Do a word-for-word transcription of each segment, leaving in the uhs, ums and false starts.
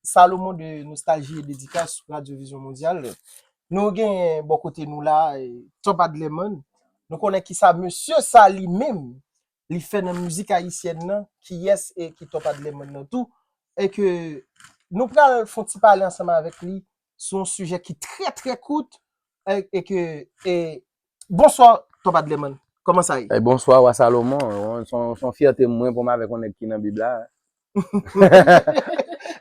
Salomon de Nostalgie et Dédicace sou Radio Vision Mondiale. Nou gen bò kote nou la, eh, Top Adlerman. Nou konnen ki sa mesye sa li menm, li fè nan mizik ayisyèn nan, kiyès e ki Top Adlerman nan tou. E ke nou pral fè yon ti pale ansanm avèk li sou yon sijè ki trè, trè kout, e, e ke, e, bonswa, Top Adlerman. Kòman sa ye? Eh, bonswa, Wa Salomon. Se yon, se yon fyète mwen pou m avèk yon nèg ki nan Bib la.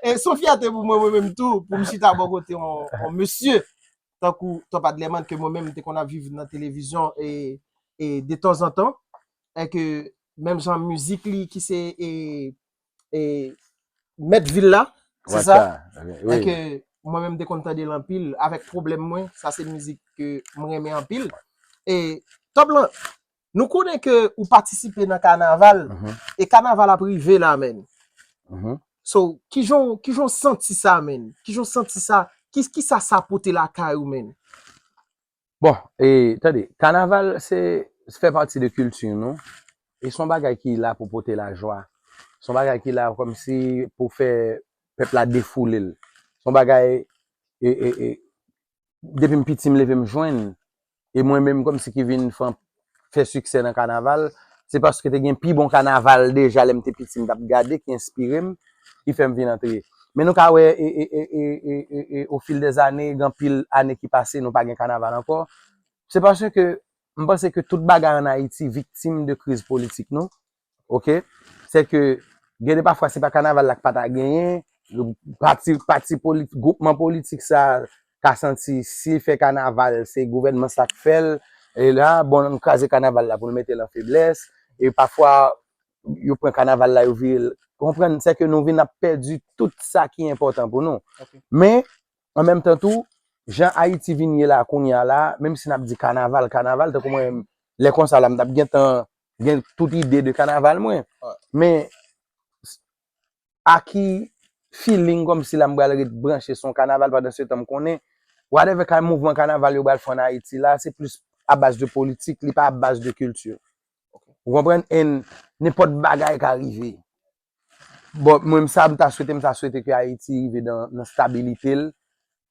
E se yon fyète pou mwen, mwen menm tou, pou m chita bò kote yon, yon mesye, tankou Top Adlerman, ke mwen menm, m te konn ap viv nan televizyon, e, e de tanzantan, e ke menm jan mizik li ki se, e, e, mèt vil la, se sa? Wata, wi. E ke mwen menm, m te konn tande l anpil, avèk pwoblèm mwen, sa se mizik ke mwen renmen anpil. E Top lan, nou konnen ke ou patisipe nan kanaval, e kanaval ap rive la, menn. So, kijan, kijan w santi sa, menn? Kijan w santi sa? Ki, kisa sa pote lakay ou, menn? Bon, e, tande, kanaval, se, fè pati de kilti nou. E se yon bagay ki la pou pote lajwa. Se yon bagay ki la kòmsi pou fè pèp la defoule l. Se yon bagay, e, e, e, depi m piti, m leve m jwenn. E mwen menm, kòmsi ki vin fè, fè siksè nan kanaval, se paske te gen pi bon kanaval deja lè m te piti, m t ap gade, ki enspire m, ki fè m vin antre. Men nou ka wè, e, e, e, o fil dè zane, gen anpil ane ki pase, nou pa gen kanaval ankò. Se paske m panse ke tout bagay ann Ayiti viktim de kriz politik nou. Oke? Se ke, gen de pafwa, se pa kanaval la k pa ta genyen, pati, pati poli-, gwoupman politik sa ka santi, si fè kanaval, se gouvènman sa k fè l, e la, bon, ann kraze kanaval la pou nou mete l an feblès, e pafwa, yo pran kanaval la, yo vire l, konprann, se ke nou vin ap pèdi tout sa ki enpòtan pou nou. Men, an menm tan tou, jan Ayiti vin ye la kounye a la, menm si n ap di kanaval, kanaval, tankou mwen, lè konsa la, m t ap gentan gen tout ide de kanaval mwen. Men, a ki feeling kòmsi la m pral ret branche sou yon kanaval pandan se tan m konnen, whatever kay mouvman kanaval yo pral fè ann Ayiti la, se plis a baz de politik, li pa a baz de kilti. Ou konprann? And nenpòt bagay ka rive. Bon, mwen, sa m ta swete, m ta swete ke Ayiti rive nan, nan stabilite l,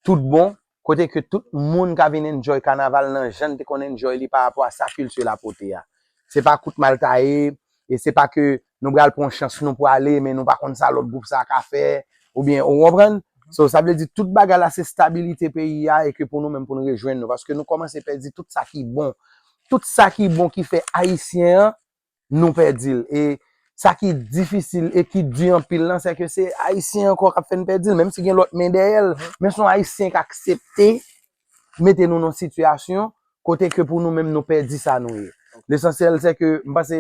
tout bon, kote ke tout moun ka vin enjoy kanaval nan jan n te konn enjoy li pa rapò a sa kilti la pote a. Se pa kout mal taye, e se pa ke nou pral pran chans nou pwale, men nou pa konn sa lòt gwoup sa ka fè, oubyen, ou konprann? So, sa vle di tout bagay la se stabilite peyi a e ke pou nou menm pou n rejwenn nou, paske nou kòmanse pèdi tout sa ki bon. Tout sa ki bon ki fè Ayisyen an, nou pèdi l. E sa ki difisil e ki di anpil lan, se ke se Ayisyen ankò k ap fè n pèdi l, menm si gen lòt men dèyè l, men se yon Ayisyen k aksepte mete nou nan sitiyasyon kote ke pou nou menm nou pèdi sa nou ye. Lesansyèl, se ke m panse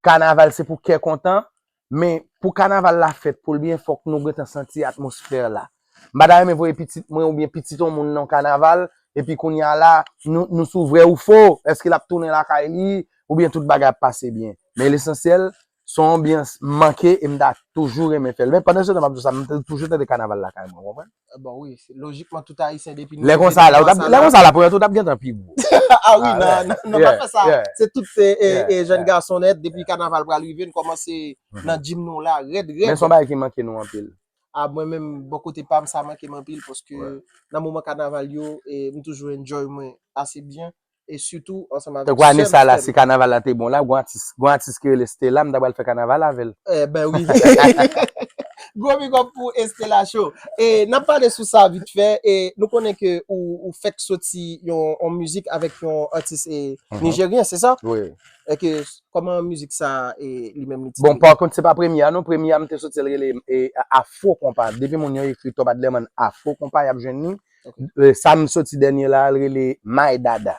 kanaval se pou kè kontan, men pou kanaval la fèt, pou l byen, fòk nou gentan santi atmosfè la. M pa ta renmen voye pitit mwen oubyen pitit yon moun nan yon kanaval, epi kounye a la, nou, nou sou vrè ou fo, èske l ap tounen lakay li, oubyen tout bagay ap pase byen. Men lesansyèl, se yon anbyans manke e m ta toujou renmen fè l. Men pandan se tan, m ap di w sa, m te toujou tande kanaval lakay mwen, w konprann? Bon, wi, lojikman, tout Ayisyen, depi nou lè konsa la, lè konsa la, pou yo tout ap gentan pi gwo. Ah wi, nan, nan, nan pa fè sa. Se tout, e, e, e, jèn gason nèt, depi kanaval pral rive, n kòmanse nan gym nou la, rèd, rèd. Men se yon bagay ki manke nou anpil. A, mwen menm, bò kote pa m, sa manke m anpil, paske nan moman kanaval yo, e, m toujou enjoy mwen ase byen, e sitou ansanm avèk sè m. Tankou ane sa la, si kanaval la te bon la, gon atis, gon atis ki rele Stella, m ta pral fè kanaval avè l. Eh ben wi. Gwo big up pou Estela Show. E n ap pale sou sa vit fè, e nou konnen ke ou, ou fèk soti yon, yon mizik avèk yon atis, e, nijeryen, se sa? Wi. E ke, kòman mizik sa, e, li menm li titile? Bon, pa kont, se pa premye a, non. Premye a, m te soti l rele, e, Afro Konpa. Depi moun yo ekri Top Adlerman Afro Konpa, y ap jwenn li. E, sa m soti dènye la, l rele My Dada.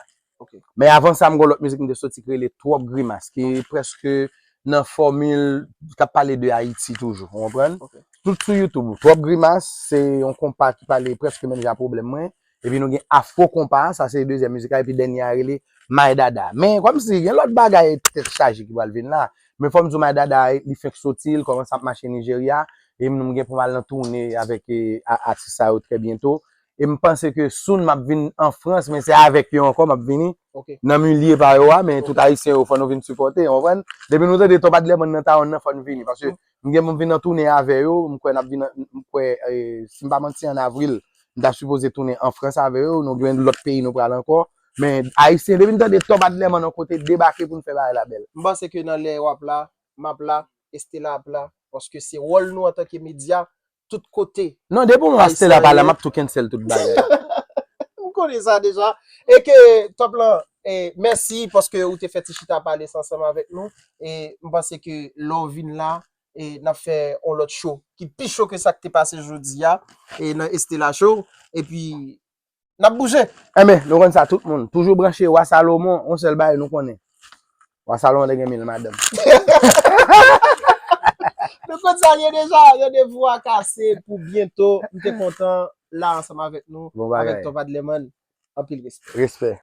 Men avan sa, m gon lòt mizik m te soti ki rele Twòp Grimas, ki prèske nan fòmil k ap pale de Ayiti toujou, ou konprann? Tout sou YouTube, Twòp Grimas, se yon konpa ki pale prèske menm jan a pwoblèm mwen. Epi nou gen Afro Konpa, sa se dezyèm mizik la, epi dènye a rele My Dada. Men kòmsi gen lòt bagay tèt chaje ki pral vin la. Men fò m di w My Dada, li fenk soti, l kòmanse ap mache Nijerya, e m, m gen pou m al nan toune avèk, e, a-, atis sa yo trè byento. E m panse ke soon m ap vin an Frans, men se avèk yo ankò m ap vini. Nan milye pa yo a, men tout Ayisyen yo, fò nou vin sipòte, w konprann? Depi nou tande Top Adlerman nan Tawonn nan, fò n vini, paske M gen pou m vin an tounen avè yo, m kwè n ap vin, m kwè, eh, si m pa manti, an avril, m ta sipoze tounen an Frans avè yo, nou gen lòt peyi nou pral ankò. Men Ayisyen, depi m tande Top Adlerman yon kote, debake pou n fè bagay la bèl. M panse ke nan lè w ap la, m ap la, Estela ap la, paske se wòl nou antanke medya, tout kote. Non, depi w wè Estela pa la, m ap tou cancel tout bagay. M konnen sa deja. E ke Top lan, eh, mèsi paske ou te fè ti chita pale sa ansanm avèk nou. E m panse ke lè w vin la, e n ap fè yon lòt show ki pi cho ke sa k te pase jodi a, e nan Estela Show. Epi, n ap bouje. Enben, nou konn sa tout moun. Toujou branche Wa Salomon, yon sèl bagay nou konnen. Wa Salomon te gen mil madanm. Nou konn sa l ye deja, randevou a kase pou byento. M te kontan la ansanm avèk nou, bon bagay, avèk Top Adlerman. Anpil respè. Respè.